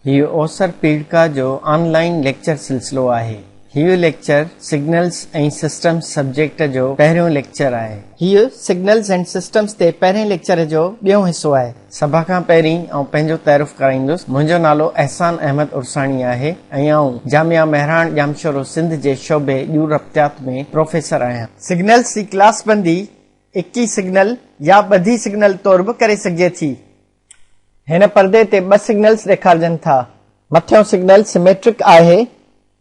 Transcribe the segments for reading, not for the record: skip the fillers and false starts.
هيء اوسر پيڙهڪا جو آن لائين ليڪچر سلسلو آهي. هيء ليڪچر سگنلز ۽ سسٽمز سبجيڪٽ جو پهريون ليڪچر آهي. هيء سگنلز اينڊ سسٽمز تي پهرين ليڪچر جو ٻيون حصو آهي. سڀ کان پهرين آئون پنهنجو تعارف ڪرائيندس. منهنجو نالو احسان احمد عرساڻي آهي ۽ آئون جامعه مهراڻ ڄامشورو سنڌ جي شعبي ڄور ربطيات ۾ پروفيسر آهيان. سگنلز جي ڪلاس بندي اڪي سگنل يا ٻڌي سگنل طور به ڪري سگهجي ٿي. هن پردي تي ٻه سگنلز ڏيکارجن ٿا. مٿيون سگنل سميٽرڪ آهي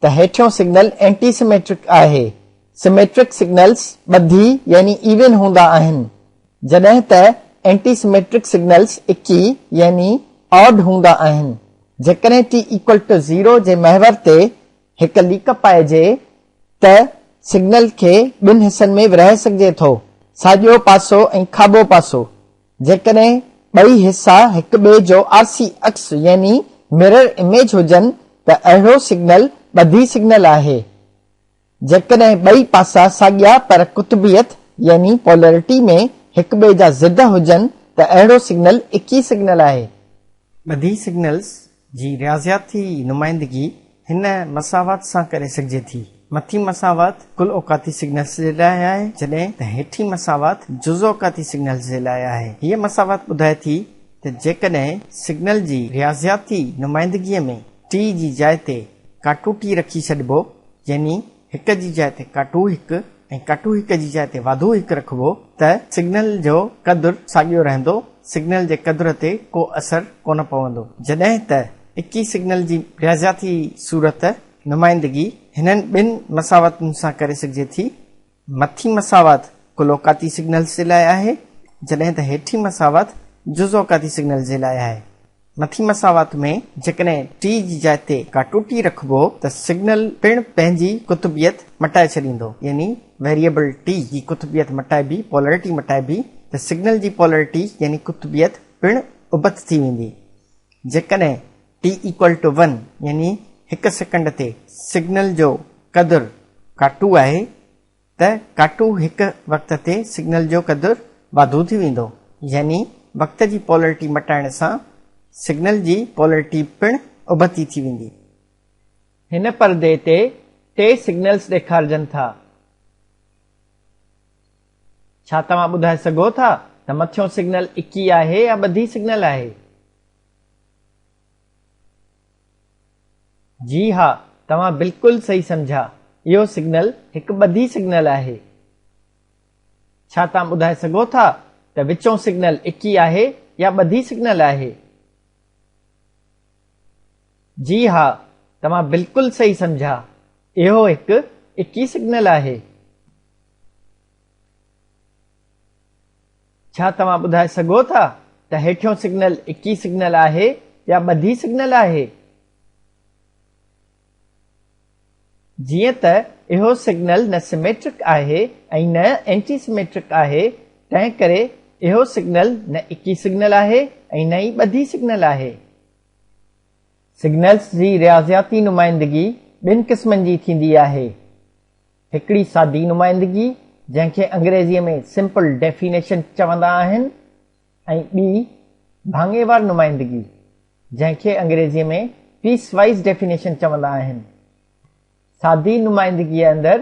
ته هيٺيون سگنل اينٽي سميٽرڪ آهي. سميٽرڪ سگنلز ٻڌي يعني Even هوندا آهن، جڏهن ته اينٽي سميٽرڪ سگنلز اڪي يعني Odd هوندا آهن. جيڪڏهن T equal to zero جي محور تي هڪ ليڪ پائجي ته سگنل کي ٻن حصن ۾ ورهائي سگهجي ٿو، ساڄو پاسو ۽ کاٻو پاسو. جيڪڏهن ٻئي حصا هڪ ٻئي جو آرسي عڪس يعني Mirror Image هجن ته اهڙو سگنل ٻڌي سگنل آهي. جيڪڏهن ٻئي پاسا ساڳيا پر قطبيت يعني Polarity ۾ هڪ ٻئي جا ضد هجن ته اهڙو سگنل اڪي سگنل آهي. ٻڌي سگنلز جي رياضياتي نمائندگي هن مساوات سان ڪري سگهجي ٿي. مٿين مساوات ڪل اوقاتي سگنلز جي لاء آهي، جڏهن ته هيٺين مساوات جز اوقاتي سگنلز جي لاء آهي. هيء مساوات ٻڌائي ٿي ته جيڪڏهن سگنل جي رياضياتي نمائندگيء ۾ ٽي جي جاء تي ڪاٽو ٽي رکي ڇڏبو، يعني هڪ جي جاء تي ڪاٽو هڪ ۽ ڪاٽو هڪ جي جاء تي واڌو هڪ رکبو ته سگنل جو قدر ساڳيو رهندو، سگنل جي قدر تي ڪو اثر ڪونه پوندو. جڏهن ته اڪي سگنل جي رياضياتي صورت، نمائندگي، هنن ٻن مساواتن سان ڪري سگهجي ٿي. مٿين مساوات ڪل اوقاتي سگنلز جي لاء آهي، جڏهن ته هيٺين مساوات جز اوقاتي سگنلز جي لاء آهي. مٿين مساوات ۾ جيڪڏهن ٽي جي جاء تي ڪاٽو ٽي رکبو ته سگنل پڻ پنهنجي قطبيت مٽائي ڇڏيندو يعني ويريئبل ٽي جي قطبيت مٽائبي، پولرٽي مٽائبي، ته سگنل جي پولرٽي يعني قطبيت پڻ ابت ٿي ويندي. جيڪڏهن ٽي ايڪوئل ٽو ون يعني هڪ سيڪنڊ تي سگنل جو قدر ڪاٽو آهي ته ڪاٽو هڪ وقت تي سگنل جو قدر واڌو ٿي ويندو، يعني وقت جي پولرٽي مٽائڻ سان سگنل جي پولرٽي پڻ ابتي ٿي ويندي. هن پردي تي ٽي سگنلز ڏيکارجن ٿا. ڇا توهان ٻڌائي سگهو ٿا ته مٿيون سگنل اڪي آهي يا ٻڌي سگنل آهي؟ جي ها، توهان بلڪل صحيح سمجهيا، اهو سگنل هڪ ٻڌي سگنل آهي. ڇا توهان ٻڌائي سگهو ٿا ته وچون سگنل اڪي آهي يا ٻڌي سگنل آهي؟ جي ها، توهان بلڪل صحيح سمجهيا، اهو هڪ اڪي سگنل آهي. ڇا توهان ٻڌائي سگهو ٿا ته هيٺيون سگنل اڪي سگنل آهي يا ٻڌي سگنل آهي؟ جيئن ته اهو سگنل نه سميٽرڪ آهي ۽ نه اينٽي سميٽرڪ آهي، تنهن ڪري اهو سگنل نه اڪي سگنل آهي ۽ نه ئي ٻڌي سگنل آهي. سگنلز جي رياضياتي نمائندگي ٻن قسمن جي ٿيندي آهي. هڪڙي سادي نمائندگي، جنهن کي انگريزيء ۾ Simple Definition چوندا آهن ۽ ٻي ڀاڱيوار نمائندگي، جنهن کي انگريزيء ۾ Piece Wise Definition چوندا آهن. سادي نمائندگيء اندر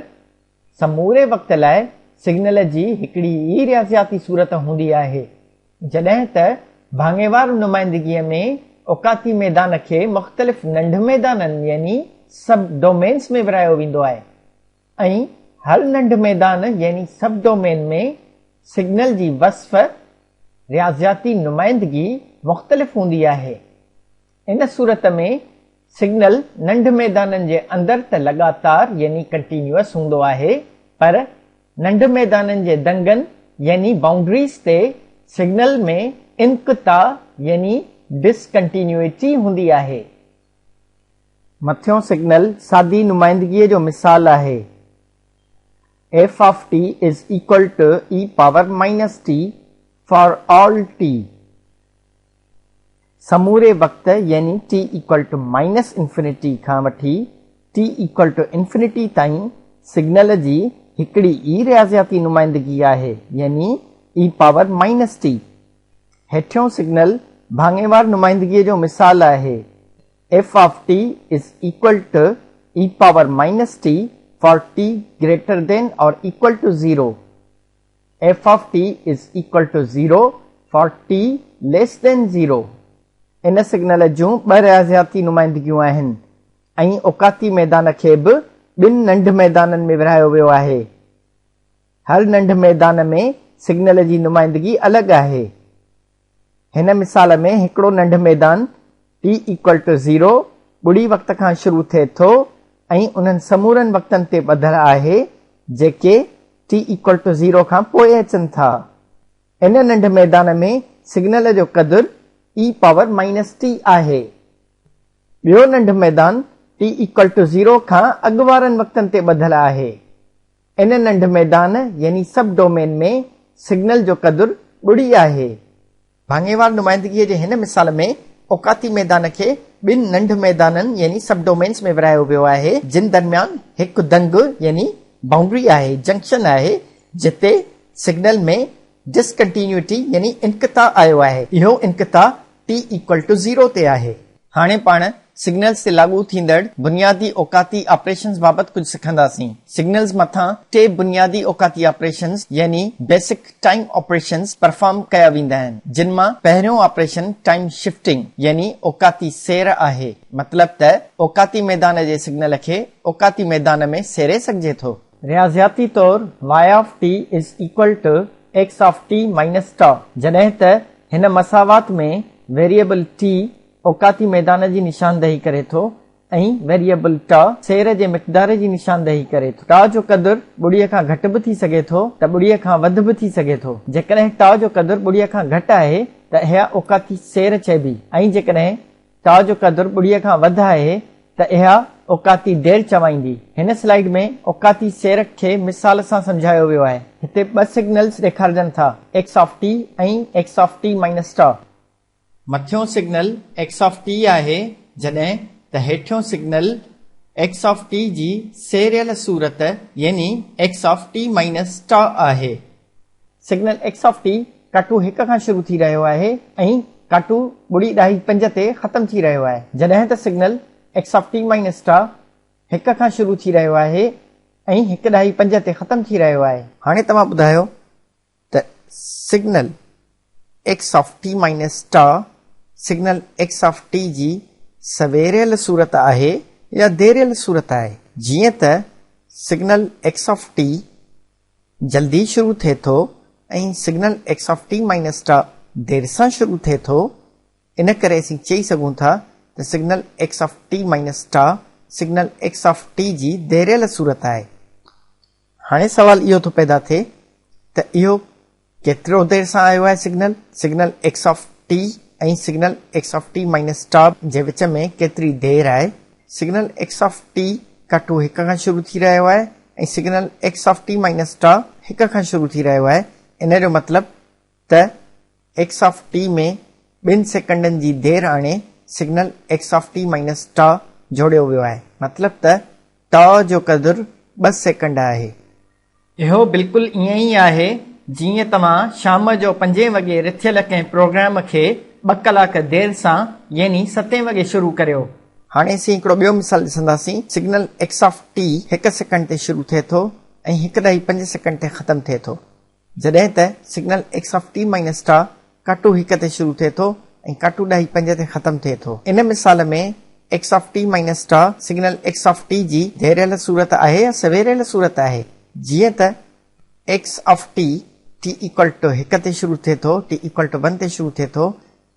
سموري وقت لاء سگنل جي هڪڙي ئي رياضياتي صورت هوندي آهي، جڏهن ته ڀاڱيوار نمائندگيء ۾ اوقاتي ميدان کي مختلف ننڍ ميدانن يعني سب ڊومينز ۾ ورهايو ويندو آهي ۽ هر ننڍ ميدان يعني سب ڊومين ۾ سگنل جي وصف، رياضياتي نمائندگي، مختلف هوندي آهي. ان صورت ۾ سگنل ننڍ ميدانن جي اندر ته لڳاتار يعني Continuous هوندو آهي پر ننڍ ميدانن جي دنگن يعني Boundaries تي سگنل ۾ انقطاع يعني Discontinuity هوندي آهي. مٿيون سگنل سادي نمائندگيء جو مثال آهي. F of T is equal to e power minus T for all T. سموري وقت يعني T equal to minus infinity کان وٺي ٽي ايڪول ٽو انفنٽي تائين سگنل جي هڪڙي ئي رياضياتي نمائندگي آهي يعني اي پاور مائنس ٽي. هيٺيون سگنل ڀاڱيوار نمائندگيء جو مثال آهي. F of T is equal to E power minus T for T greater than or equal to zero. F of T is equal to zero for T less than zero. In signal جون ٻه رياضياتي نمائندگيون آهن ۽ اوقاتي ميدان کي به ٻن ننڍ ميدانن ۾ ورهايو ويو آهي. هر ننڍ ميدان ۾ سگنل جي نمائندگي الڳ آهي. هن مثال ۾ هڪڙو ننڍ ميدان T equal to zero ٻڙي وقت کان شروع ٿئي ٿو ۽ انهن سمورن وقتن تي ٻڌل آهي جيڪي T equal to zero کان پوء اچن ٿا. ان ننڍ ميدان ۾ سگنل جو قدر E power minus T آهي. ٻيو ننڍ ميدان T equal to zero کان اڳ وارن وقتن تي ٻڌل آهي. ان ننڍ ميدان يعني سب ڊومين ۾ سگنل جو قدر ٻڙي آهي. ڀاڱيوار نمائندگيء جي هن مثال ۾ اوقاتي ميدان کي ٻن ننڍ ميدانن يعني سب ڊومينز ۾ ورهايو ويو آهي، جن درميان هڪ دنگ يعني باؤنڊري آهي، جنڪشن آهي، جتي سگنل ۾ ڊس ڪنٽينيوٽي يعني انقطاع آيو آهي. اهو انقطاع ٽي ايڪول ٽو زيرو تي آهي. هاڻي پاڻ سگنلز تي لاڳو ٿيندڙ بنيادي اوقاتي آپريشنز بابت ڪجهه سکنداسين. سگنلز مٿان ٽي بنيادي اوقاتي آپريشنز يعني بيسڪ ٽائيم آپريشنز پرفارم ڪيا ويندا آهن، جن مان پهريون آپريشن ٽائيم شفٽنگ يعني اوقاتي سير آهي، مطلب ته اوقاتي ميدان جي سگنل کي اوقاتي ميدان ۾ سيري سگهجي ٿو. رياضياتي طور Y of T is equal to X of T minus tau, جڏهن ته هن مساوات ۾ ويريئبل ٽي اوقاتي ميدان جي نشاندهي ڪري ٿو ۽ ويريئبل ٽا سير جي مقدار جي نشاندهي ڪري ٿو. ٽا جو قدر ٻڙيء کان گهٽ به ٿي سگهي ٿو ته ٻڙيء کان وڌ به ٿي سگهي ٿو. جيڪڏهن ٽا جو قدر ٻڙيء کان گهٽ آهي ته اها اوقاتي سير چئبي ۽ جيڪڏهن ٽا جو قدر ٻڙيء کان وڌ آهي ته اها اوقاتي دير چوائيندي. هن سلائيڊ ۾ اوقاتي سير کي مثال سان سمجهايو ويو آهي. هتي ٻه سگنلز ڏيکارجن ٿا، X of T ۽ X of T minus tau. مٿيون سگنل ايڪس آف ٽي آهي جڏهن ته هيٺيون سگنل ايڪس آف ٽي جي سيريل صورت يعني ايڪس آف ٽي مائنس ٽا آهي. سگنل ايڪس آف ٽي ڪاٽو هڪ کان شروع ٿي رهيو آهي ۽ ڪاٽو ٻڙي ڏهائي پنج تي ختم ٿي رهيو آهي جڏهن ته signal X of T minus tau هڪ کان شروع ٿي رهيو آهي ۽ هڪ ڏهائي پنج تي ختم ٿي رهيو آهي. هاڻي توهان ٻڌايو ته signal X of T minus tau signal X of T جي سويريل صورت آهي يا ديريل صورت آهي. جيئن ته سگنل ايڪس آف ٽي جلدي شروع ٿئي ٿو ۽ signal X of T minus tau دير سان شروع ٿئي ٿو، ان ڪري اسين چئي سگهون ٿا ته signal X of T minus tau signal X of T جي ديريل صورت آهي. هاڻي سوال اهو ٿو پيدا ٿئي ته اهو ڪيترو دير سان آيو آهي signal, signal X of T ۽ signal X of T minus tau جي وچ ۾ ڪيتري دير آهي؟ سگنل ايڪس آف ٽي ڪاٽو هڪ کان شروع ٿي رهيو آهي ۽ signal X of T minus tau هڪ کان شروع ٿي رهيو آهي ان جو مطلب ته ايڪس آف ٽي ۾ ٻن سيڪنڊن جي دير آڻي signal X of T minus tau جوڙيو ويو آهي مطلب ته ٽا جو قدر ٻه سيڪنڊ آهي. اهو بلڪل ائين ئي آهي جيئن توهان شام جو پنجين وڳي رٿيل ڪنهن پروگرام کي ٻه ڪلاڪ دير سان يعني ستين وڳي شروع ڪريو. هاڻي اسين هڪڙو ٻيو مثال ڏسنداسين. سگنل ايڪس آف ٽي هڪ سيڪنڊ تي شروع ٿئي ٿو ۽ هڪ ڏهائي پنج سيڪنڊ تي ختم ٿئي ٿو. جڏهن ته signal X of T minus tau ڪاٽو هڪ تي شروع ٿئي ٿو ۽ ڪاٽو ڏهائي پنج تي ختم ٿئي ٿو. ان مثال ۾ X of T minus tau signal X of T جي ڌيريل صورت آهي يا سويريل صورت آهي. جيئن ته X of T, T equal to هڪ تي شروع ٿئي ٿو، ٽي ايڪول ٽو ون تي شروع ٿئي ٿو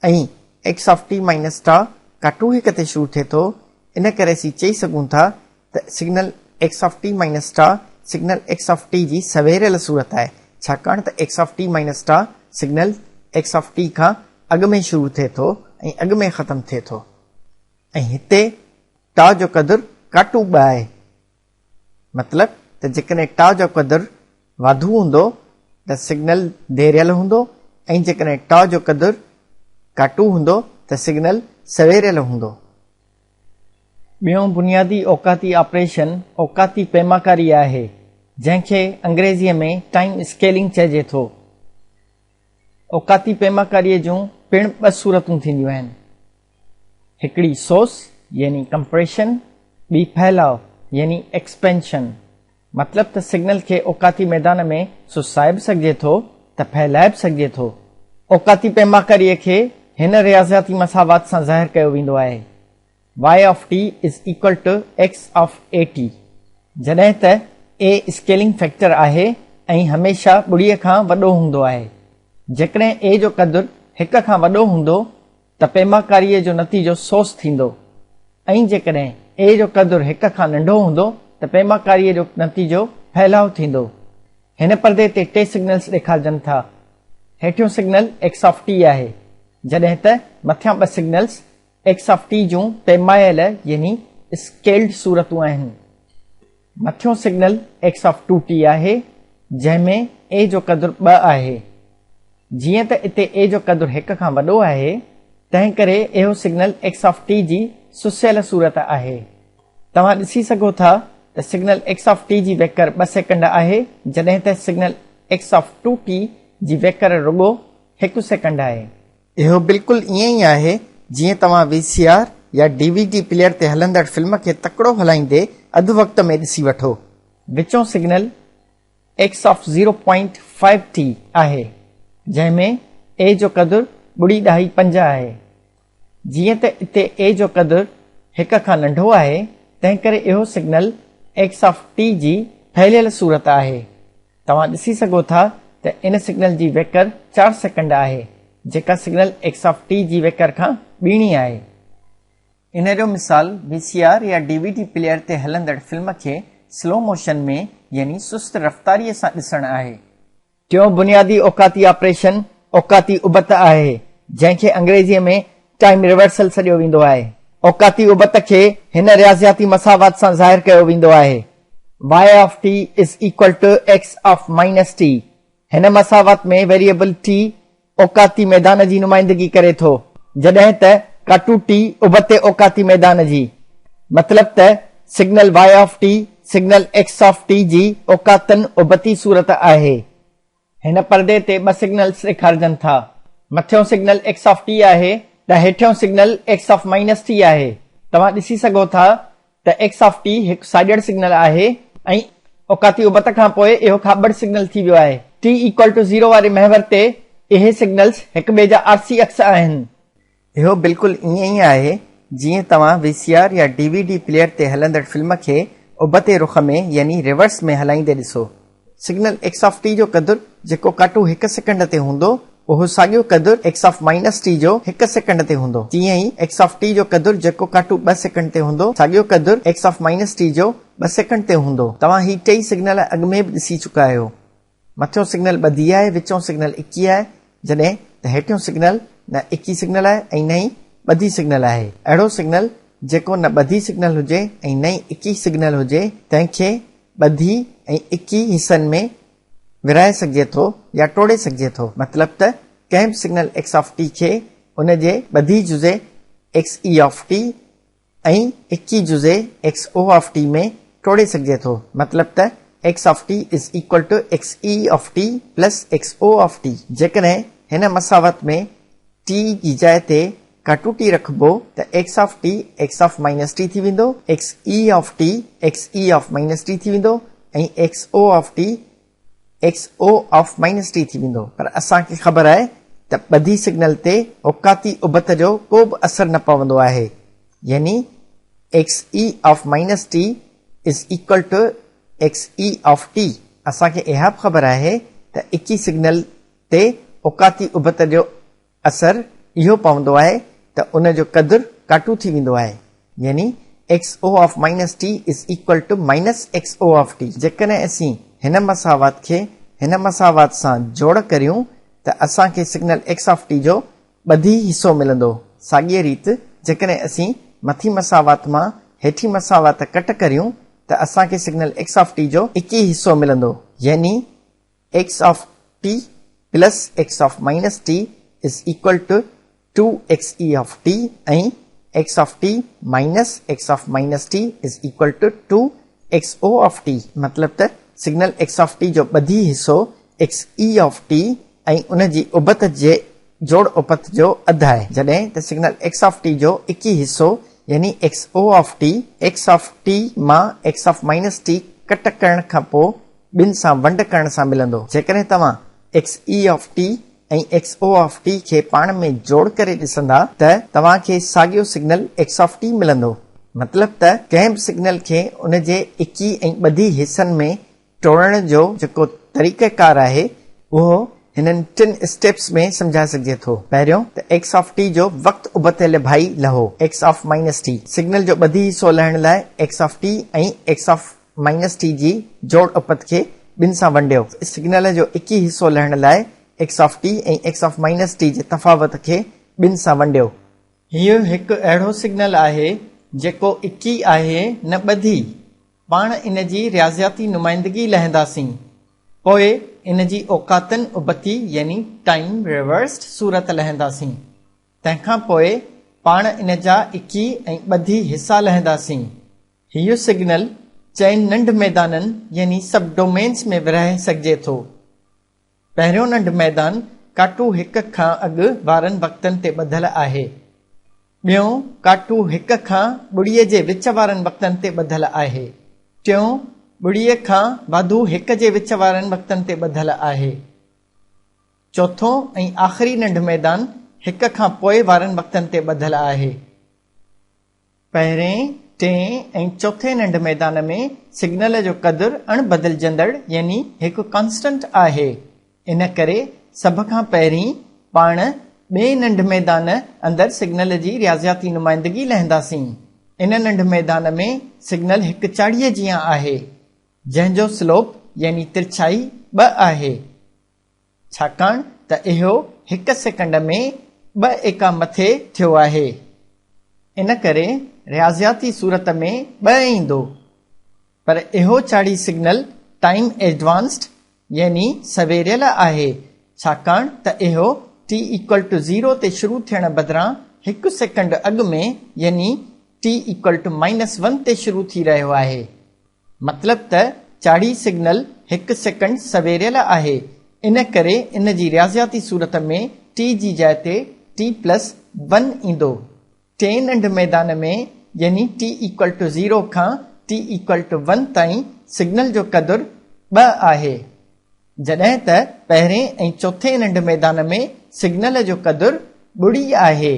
۽ X of T minus tau ڪاٽو هڪ تي شروع ٿئي ٿو، ان ڪري اسين چئي سگهون ٿا ته signal X of T minus tau signal X of T جي سويريل صورت آهي، ڇاڪاڻ ته X of T minus tau signal X of T کان اڳ ۾ شروع ٿئي ٿو ۽ اڳ ۾ ختم ٿئي ٿو ۽ هتي ٽا جو قدر ڪاٽو ٻه آهي. مطلب ته جيڪڏهن ٽا جو قدر واڌو هوندو ته سگنل ديريل هوندو ۽ جيڪڏهن ٽا جو قدر ڪاٽو هوندو ته سگنل سويريل هوندو. ٻيون بنيادي اوقاتي آپريشن اوقاتي پيماڪاري آهي، جنهن کي انگريزيء ۾ ٽائيم اسڪيلنگ چئجي ٿو. اوقاتي پيماڪاريء جون پڻ ٻه صورتون ٿينديون آهن، هڪڙي سوس يعني ڪمپريشن، ٻي ڦهلاء يعني ايڪسپينشن. مطلب ته سگنل کي اوقاتي ميدان ۾ سسائي به سگهجي ٿو ته ڦهلائي به سگهجي ٿو. اوقاتي پيماڪاريء کي هن رياضياتي مساوات سان ظاهر ڪيو ويندو آهي، Y of T is equal to X of A T، جڏهن ته A scaling factor آهي ۽ هميشه ٻڙيء کان وڏو هوندو آهي. جيڪڏهن A جو قدر هڪ کان وڏو هوندو ته پيماڪاريء جو نتيجو سوس ٿيندو ۽ جيڪڏهن A جو قدر هڪ کان ننڍو هوندو ته پيماڪاريء جو نتيجو ڦهلاء ٿيندو. هن پردي تي ٽي سگنلز ڏيکارجن ٿا. هيٺيون سگنل X of T آهي، جڏهن ته مٿيان ٻه سگنلز X of T جون پيمايل يعني اسڪيلڊ صورتون آهن. مٿيون سگنل X of 2T آهي، جنهن ۾ A جو قدر ٻه آهي. جيئن ته اتي A جو قدر هڪ کان وڏو آهي، تنهن ڪري اهو سگنل X of T جي سسيل صورت آهي. توهان ڏسي سگهو ٿا ته سگنل X of T جي ويڪر ٻه سيڪنڊ آهي، جڏهن ته سگنل X of 2T جي ويڪر رڳو هڪ سيڪنڊ آهي. اهو بلڪل ائين ئي آهي جيئن توهان وي سي آر يا ڊي وي ڊي پليئر تي هلندڙ فلم کي تڪڙو هلائيندي اڌ وقت ۾ ڏسي وٺو. وچون signal X of zero point five T آهي جنهن ۾ اي جو قدر ٻڙي ڏهائي پنج آهي. جيئن ته اتي اي جو قدر هڪ کان ننڍو آهي تنهنڪري اهو سگنل ايڪس آف ٽي جي ڦهليل صورت آهي. توهان ڏسي سگهو ٿا ته ان سگنل جي ويڪر چار سيڪنڊ آهي، جيڪا سگنل ايڪس آف ٽي جي ويڪر کان ٻيڻي آهي. ان جو مثال وي سي آر يا ڊي وي ڊي پليئر تي هلندڙ فلم کي سلو موشن ۾ يعني سست رفتاريء سان ڏسڻ آهي. ٽيون بنيادي اوقاتي آپريشن اوقاتي ابت آهي، جنهن کي انگريزيء ۾ ٽائيم ريورسل سڏيو ويندو آهي. اوقاتي ابت کي هن رياضياتي مساوات سان ظاهر ڪيو ويندو آهي. Y of T is equal to X of minus T هن مساوات ۾ ويريئبل ٽي اوقاتي ميدان جي نمائندگي ڪري ٿو، جڏهن ته ڪاٽو ٽي ابتي اوقاتي ميدان جي. مطلب ته signal Y of T signal X of T جي اوقاتن ابتي صورت آهي. هن پردي تي ٻه سگنلز ڏيکارجن ٿا. مٿيون سگنل ايڪس آف ٽي آهي ته هيٺيون signal X of minus T آهي. توهان ڏسي سگهو ٿا ته ايڪس آف ٽي هڪ ساڄڙ سگنل آهي ۽ اوقاتي ابت کان پوء اهو کاٻڙ سگنل ٿي ويو آهي. ٽي ايڪوئل ٽو زيرو واري محور تي اهي سگنلز هڪ ٻئي جا آرسي عڪس آهن. اهو بلڪل ائين ئي آهي جيئن توهان وي سي آر يا ڊي وي ڊي پليئر تي هلندڙ فلم کي ابتي رخ ۾ يعني ريورس ۾ هلائيندي ڏسو. سگنل ايڪس آف ٽي جو قدر جيڪو ڪاٽو هڪ سيڪنڊ تي هوندو اهو ساڳيو قدر ايڪس آف مائنس ٽي جو هڪ سيڪنڊ تي هوندو. تيئن ئي ايڪس آف ٽي جو قدر جيڪو ڪاٽو ٻه سيڪنڊ تي هوندو ساڳيو قدر ايڪس آف مائنس ٽي جو ٻه سيڪنڊ تي هوندو. توهان هي ٽئي سگنل اڳ ۾ به ڏسي چڪا آهيو. مٿيون سگنل ٻڌي آهي، وچون سگنل اڪي آهي، جڏهن ته هيٺيون سگنل نه اڪي سگنل آهي ۽ نه ئي ٻڌي سگنل آهي. اهڙو سگنل جيڪو نه ٻڌي سگنل هجي ۽ نه ئي اڪي سگنل هجي، تنهن کي ٻڌي ۽ اڪي حصن ۾ ورهائي سگهجي ٿو يا ٽوڙي سگهجي ٿو. مطلب ته ڪنهن به سگنل ايڪس آف ٽي کي ان جي ٻڌي جزي ايڪس اي آف ٽي ۽ اڪي جزي ايڪس او آف ٽي ۾ ٽوڙي سگهجي ٿو، مطلب ته X of T is equal to X E of T plus X O of T. جيڪڏهن هن مساوات ۾ ٽي جي جاء تي ڪاٽو ٽي رکبو ته X of T X of minus T ٿي ويندو، X E of T X E of minus T ٿي ويندو ۽ X O of T X O of minus T ٿي ويندو پر اسان کي خبر آهي ته ٻڌي سگنل تي اوقاتي ابت جو ڪو به اثر نه پوندو آهي يعني X E of minus T is equal to X E of T. اسان کي اها به خبر آهي ته اڪي سگنل تي اوقاتي ابت جو اثر اهو پوندو آهي ته ان جو قدر ڪاٽو ٿي ويندو آهي يعني X O of minus T is equal to minus X O of T. جيڪڏهن اسين هن مساوات کي هن مساوات سان جوڙ ڪريون ته اسان کي سگنل ايڪس آف ٽي جو ٻڌي حصو ملندو. ساڳيء ريت جيڪڏهن اسين مٿين مساوات مان هيٺين مساوات ڪٽ ڪريون ته اسان کي سگنل ايڪس آف ٽي جو اڪي حصو ملندو يعني X of T plus X of minus T is equal to two X E of T ۽ X of T minus X of minus T is equal to two X O of T. مطلب ته signal X of tea جو ٻڌي حصو X A of T ۽ ان جي ابت جي جوڙ اپت جو اڌ آهي، جڏهن ته سگنل ايڪس آف ٽي جو اڪي حصو يعني X O of T, X of T مان ايڪس آف مائنس ٽي ڪٽ ڪرڻ کان پوء ٻن سان ونڊ ڪرڻ سان ملندو. جيڪڏهن توهان X E of T ۽ X O of T کي پاڻ ۾ جوڙ ڪري ڏسندا ته توهان کي ساڳيو سگنل ايڪس آف ٽي ملندو. مطلب ته ڪنهن به سگنل کي ان جي اڪي ۽ ٻڌي حصن ۾ ٽوڙڻ جو جيڪو طريقه ڪار آهي اهو هنن ٽن اسٽيپس ۾ سمجهائي سگهجي ٿو. پهريون ته ايڪس آف ٽي جو وقت ابتيل ڀائي لهو، X of minus T, signal جو ٻڌي حصو لهڻ لاء X of T ۽ X of minus T جي جوڙ اپت کي ٻن سان ونڊيو. سگنل جو اڪي حصو لهڻ لاء X of T ۽ X of minus T جي تفاوت کي ٻن سان ونڊيو. هيء هڪ اهڙو سگنل آهي جيڪو اڪي آهي نه ٻڌي. پاڻ ان جي رياضياتي نمائندگي لهنداسين. پوء ان جي اوقاتن ابتي يعني ٽائيم ريورسڊ صورت لهنداسين. تنهن کان پوء پاڻ ان جا اڪي ۽ ٻڌي حصا لهنداسين. هيء سگنل چئن ننڍ ميدانن يعني سب ڊومينز ۾ ورهائي سگهجي ٿو. پهريون ننڍ ميدان ڪاٽو هڪ کان اڳ وارن وقتن تي ٻڌل آهي. ٻيون ڪاٽو هڪ کان ٻڙيء جي وچ وارن وقتن تي ٻڌل آهي. ٽيون ٻڙيء کان واڌو هڪ جي وچ وارن وقتن تي ٻڌل آهي. چوٿون ۽ آخري ننڍ ميدان هڪ کان پوء وارن وقتن تي ٻڌل آهي. پهرئين، ٽئين ۽ چوٿين ننڍ ميدان ۾ سگنل جو قدر اڻ بدلجندڙ يعني هڪ ڪانسٽنٽ آهي. ان ڪري سڀ کان پهرين پاڻ ٻئين ننڍ ميدان اندر سگنل جي رياضياتي نمائندگي لهنداسين. ان ننڍ ميدان ۾ سگنل هڪ چاڙهيء جيان آهي، جنهن جو سلوپ يعني ترڇائي ٻه آهي. ڇاڪاڻ ته اهو هڪ سيڪنڊ ۾ ٻه ايڪا مٿي ٿيو آهي. ان ڪري رياضياتي صورت ۾ ٻه ايندو. پر اهو چاڙهي سگنل ٽائيم ايڊوانسڊ يعني سويريل آهي، ڇاڪاڻ ته اهو ٽي ايڪول ٽو زيرو تي شروع ٿيڻ بدران هڪ سيڪنڊ اڳ ۾ يعني T equal to minus one تي شروع ٿي رهيو آهي. مطلب ته چاڙهي سگنل هڪ سيڪنڊ سويريل آهي، ان ڪري ان جي رياضياتي صورت ۾ ٽي جي جاء تي ٽي پلس ون ايندو. ٽئين ننڍ ميدان ۾ يعني ٽي ايڪول ٽو زيرو کان ٽي ايڪول ٽو ون تائين سگنل جو قدر ٻه آهي. جڏهن ته پهرين ۽ چوٿين ننڍ ميدان ۾ سگنل جو قدر ٻڙي آهي.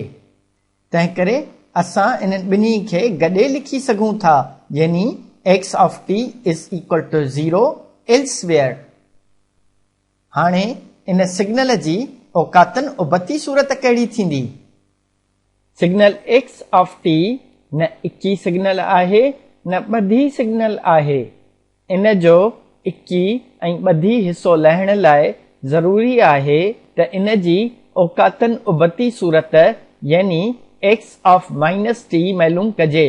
تنهنڪري اسان انهن ٻنهي کي گڏي لکي سگهون ٿا يعني X of T is equal to zero elsewhere. هاڻي ان سگنل جي اوقاتن ابتي صورت ڪهڙي ٿيندي؟ سگنل ايڪس آف ٽي نه اڪي سگنل آهي نه ٻڌي سگنل آهي. ان جو اڪي ۽ ٻڌي حصو لهڻ لاء ضروري آهي ته ان جي اوقاتن ابتي صورت يعني ايڪس آف مائنس ٽي معلوم ڪجي.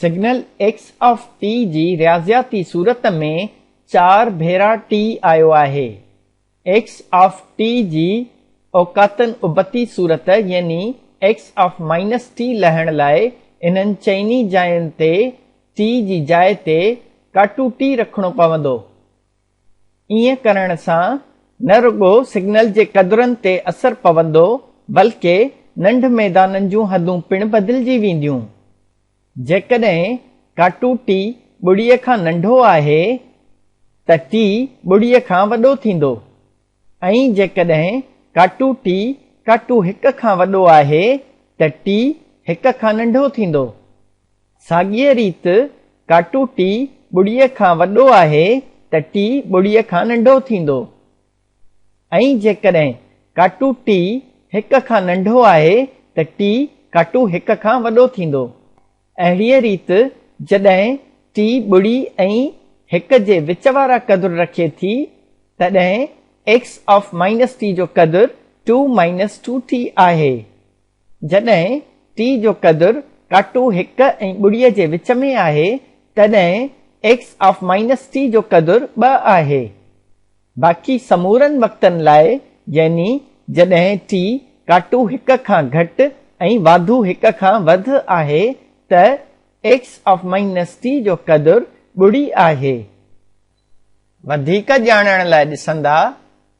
سگنل ايڪس آف ٽي جي رياضياتي صورت ۾ چار ڀيرا ٽي آيو آهي. ايڪس آف ٽي جي اوقاتن ابتي صورت يعني ايڪس آف مائنس ٽي لهڻ لاء انهن چئني جاين تي ٽي جي جاء تي ڪاٽو ٽي رکڻو پوندو. ائين ڪرڻ سان نه رڳو سگنل جي قدرن تي اثر پوندو بلڪه ننڍ ميدانن جون حدون پڻ بدلجي وينديون. جيڪڏهن ڪاٽو ٽي ٻڙيء کان ننڍو آهي ته ٽي ٻڙيء کان وڏو ٿيندو ۽ جيڪڏهن ڪاٽو ٽي ڪاٽو هڪ کان وڏو آهي ته ٽي هڪ کان ننڍو ٿيندو. ساڳيء ريت ڪاٽو ٽي ٻڙيء کان وڏو آهي ته ٽي ٻڙيء کان ننڍو ٿيندو. ۽ جيڪڏهن ڪاٽو ٽي هڪ کان ننڍو آهي ته ٽي ڪاٽو هڪ کان وڏو ٿيندو. اهڙيء ريت جڏهن ٽي ٻڙي ۽ هڪ جي وچ وارا قدر رکي ٿي تڏهن ايڪس آف مائنس ٽي جو قدر ٽو مائنس ٽو ٽي آهي. جڏهن ٽي جو قدر ڪاٽو هڪ ۽ ٻڙيء جي وچ ۾ آهي تڏهن ايڪس آف مائنس ٽي جو قدر ٻه آهي. باقي سمورن وقتن لاء يعني جڏهن ٽي ڪاٽو هڪ کان گهٽ ۽ واڌو هڪ کان وڌ آهي ته ايڪس آف مائنس ٽي جو قدر ٻڙي آهي. وڌيڪ ڄاڻڻ لاء ڏسندا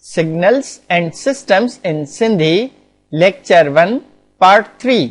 signals and systems in Sindhi lecture one part three.